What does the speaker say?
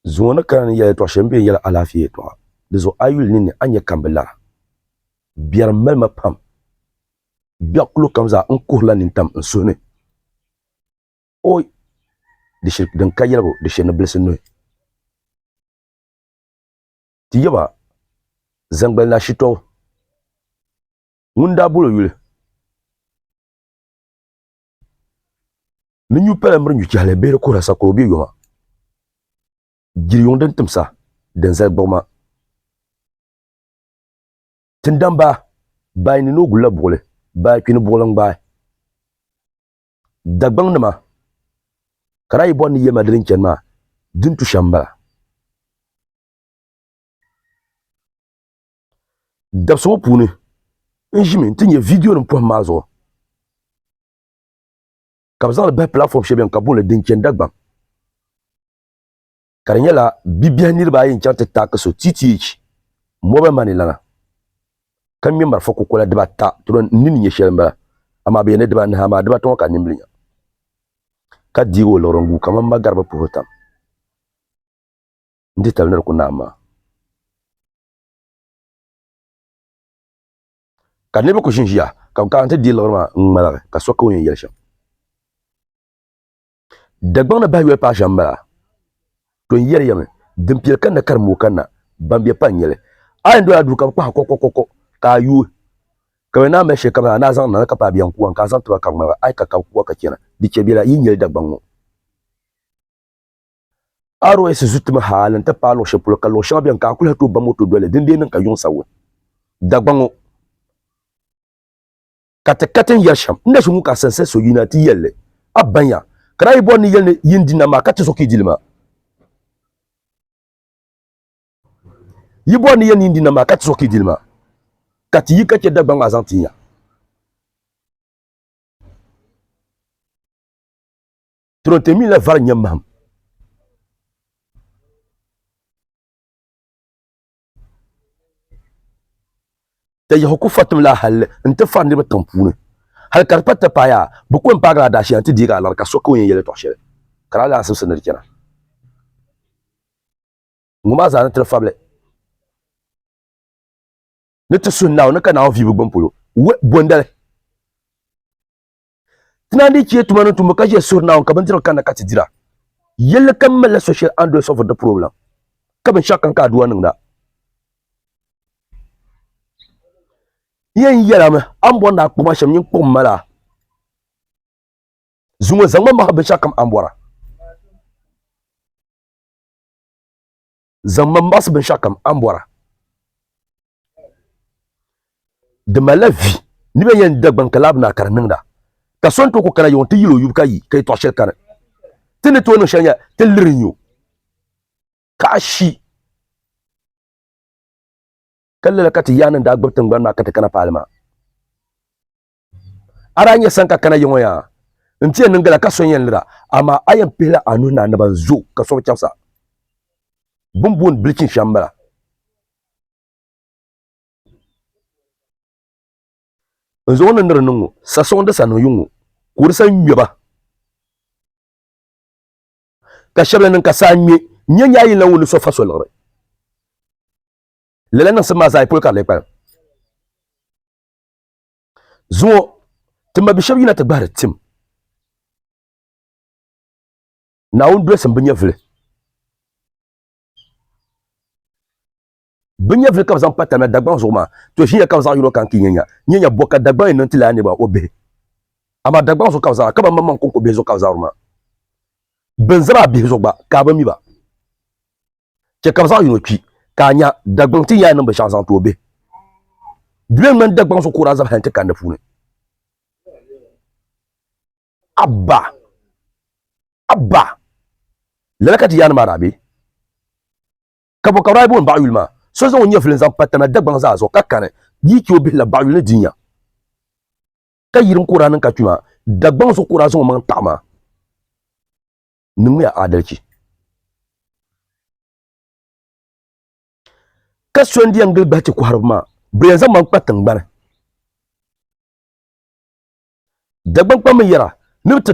Zuŋɔ ni kana ni yɛli yɛtɔɣ shɛli m be n-yɛli alaafee yɛtɔɣa. Di zuɣu a yuli ninni a nya ka m bi lara. Biɛrim mali ma pam. Biɛɣu kulo kam zaa n kuhirila nintam n suhu ni. Oi! Di shiri din ka yɛligu, di shiri ni bilisi nuhi. Ti yaba Zaŋgbali Naa Shitɔbu ŋun daa bol o yuli ni nyu pala miri nyu chɛhili bee di kuhira sakoro bee yoma jiri yuŋ din timsa din zali gbuɣima. Tindamba bayi ni noo gulila buɣili, bayi kpi ni buɣili n-gbaai. Dagbaŋnima, ka daa yi bɔri ni yɛlima di din chani maa, di ni tu shɛm m-bala. Dabisi ŋɔ puuni, n ʒimi nti nya viidiyonim pɔhim maa zuɣu ka bɛ zaŋ li bahi platform shɛli bɛni ka booni li Din Chani Dagbaŋ. Ka di nyɛla bibihi niriba ayi n-chaŋ ti taaki so TTH mobile money lana ka ŋme marafa kukola dibata tiri n nini nyɛ shɛli m-bala amaa bɛ yɛn ni dibaanahi amaa dibata ŋɔ ka n nimbili nya ka deegi o liɣiri n-guui kaman ma gariba puhi o tam n-ti tali ni di ku naai maa. Ka niriba ku ʒinʒiya ka bɛ kana ti deei liɣiri maa n-ŋmaligi ka so ka o yɛn yɛli shɛm. Dagbaŋ ni bahi yoli paai shɛm m-bala. To n yɛri ya mi, din piɛli kanna ka di mooi kanna, ban be pa n-nyɛ li. A yɛn dola duu ka bɛ kpahi a kɔkɔkɔkɔ ka a yooi, ka bɛ naan mali shɛli ka bɛ naan zaŋ niŋ ka paai bɛ yɛn kuwa ka a zaŋ ti ba ka bɛ ŋmaligi a yi ka ka bɛ kuwa ka chana. Di chɛ bela yi nyɛli Dagbaŋ ŋɔ. ROS zutimi hali nti paai luɣ shɛli polo ka luɣ shɛŋa beni ka a kuli tooi ba moto doli din dee niŋ ka yuŋ sabigi Dagbaŋ ŋɔ. Ka ti ka ti ni yɛri shɛm, n na ʒi ŋun ka a sansali so yina ti yɛli li, a baŋya, ka daa yi bɔri ni yɛli ni yi ni di nam maa ka ti zuɣu ka yi di li maa. Yi bɔri ni yɛli ni yi ni di nam maa ka ti zuɣu ka yi di li maa. Ka ti yi ka chɛ Dagbaŋ maa zaŋ ti nya. Toronto mi la vari nyɛ mahim. Tayiɣi ku fa tim la hal nti fari niriba tiŋ puuni. Hal ka di pa ti paai a, bɛ ku yɛn paagila a daashia nti deegi a liɣiri ka so ka o yɛn yɛli yɛtɔɣ shɛli, ka di a lahi simsi ni di chana. Ŋɔ maa zaa ni tiri fabili ni ti suhi Naawuni ka Naawuni viibu gbini polo. Bondali! Ti naan dii chɛ tuma ni tumbu ka ʒiya suhiri Naawuni ka bindirigu kanna ka ti dira. Yɛlli kam malila so shɛli a ni doli sɔviri di problem, ka binshɛɣu kam ka aduwa niŋda. N yɛn yɛlimi, a ni bɔri ni a kpuɣi ma shɛm, nyin kpuɣim ma laa. Zuŋɔ zaŋmi mahi binshɛɣu kam a ni bɔra. Zaŋmi maɣisi binshɛɣu kam a ni bɔra. Di malila vi ni bɛ yɛn Dagbaŋ ka laabi naa ka di niŋda ka so ni tooi ku kana yiŋ ti yili o yubu ka yi ka yɛtɔɣ shɛli kani. Ti ni tooi niŋ shɛli nyɛla ti liri n-yo ka a shi ka lala ka ti yaannim daa gbibi tiŋgbani maa ka ti kana paali maa. A daa nya sani ka kana yiŋɔ yaa nti yɛn niŋ gala ka so yɛn lira, amaa a yɛn pihila a nuhi ni a naba n-zo ka so bi chɛbisa. Bɛ ni booni bilichin shɛm m-bala. N zaŋ o ni ni di niŋ ŋɔ, sa sɔŋ di sa niŋ yuŋ ŋɔ, ka o di sa ŋme ba. Ka shɛba la niŋ ka saa ŋme n-nyɛ nyaa yini la ŋun ni so fa so liɣiri. Lala niŋsim maa zaa yi polo ka di lee kpalim. Zuŋɔ, ti mabi shɛba yina ti gbahiri tim. Naawuni dolisim bɛ nyɛvili. Bɛ nyɛvili ka bɛ zaŋ pa tamya Dagbaŋ zuɣu maa, to ʒinya ka bɛ zaɣ yino ka n ki nyanya. Nyanya bɔ ka Dagbaŋ yɛn niŋ ti lala niriba o bihi. Amaa Dagbaŋ zuɣu ka bɛ zaŋ a, ka ban maŋmaŋ kɔŋko bihi zuɣu ka bɛ zaŋ maa. Bɛn zabi a bihi zuɣu gba ka a bi mi ba. Chɛ ka bɛ zaɣ yino kpi, ka a nya Dagbaŋ ti nya a niŋ binshɛɣu zaŋ ti o bihi. Di bɛ ŋmani Dagbaŋ zuɣu ka o daa zabi hal nti kani di puuni. Abba! Abba! Lala ka ti yaanima maa daa be. Ka bɔ ka bɛ daa booni baɣiyuli maa? So zaŋ o nyɛvili n-zaŋ pa tana Dagbaŋ zaa zuɣu ka kani yi chɛ o bihi la baɣiyuli ni di nya. Ka yiriŋ ka o daa niŋ ka kpi maa, Dagbaŋ zuɣu ka o daa zaŋ o maŋ taɣi maa. Niŋmiya adalichi. Ka so n-di yɛn gili gbahi ti kɔhiriba maa, bɛ yɛn zaŋ ma n-kpa tiŋgbani. Dagbaŋ kpamba yɛra ni bɛ ti.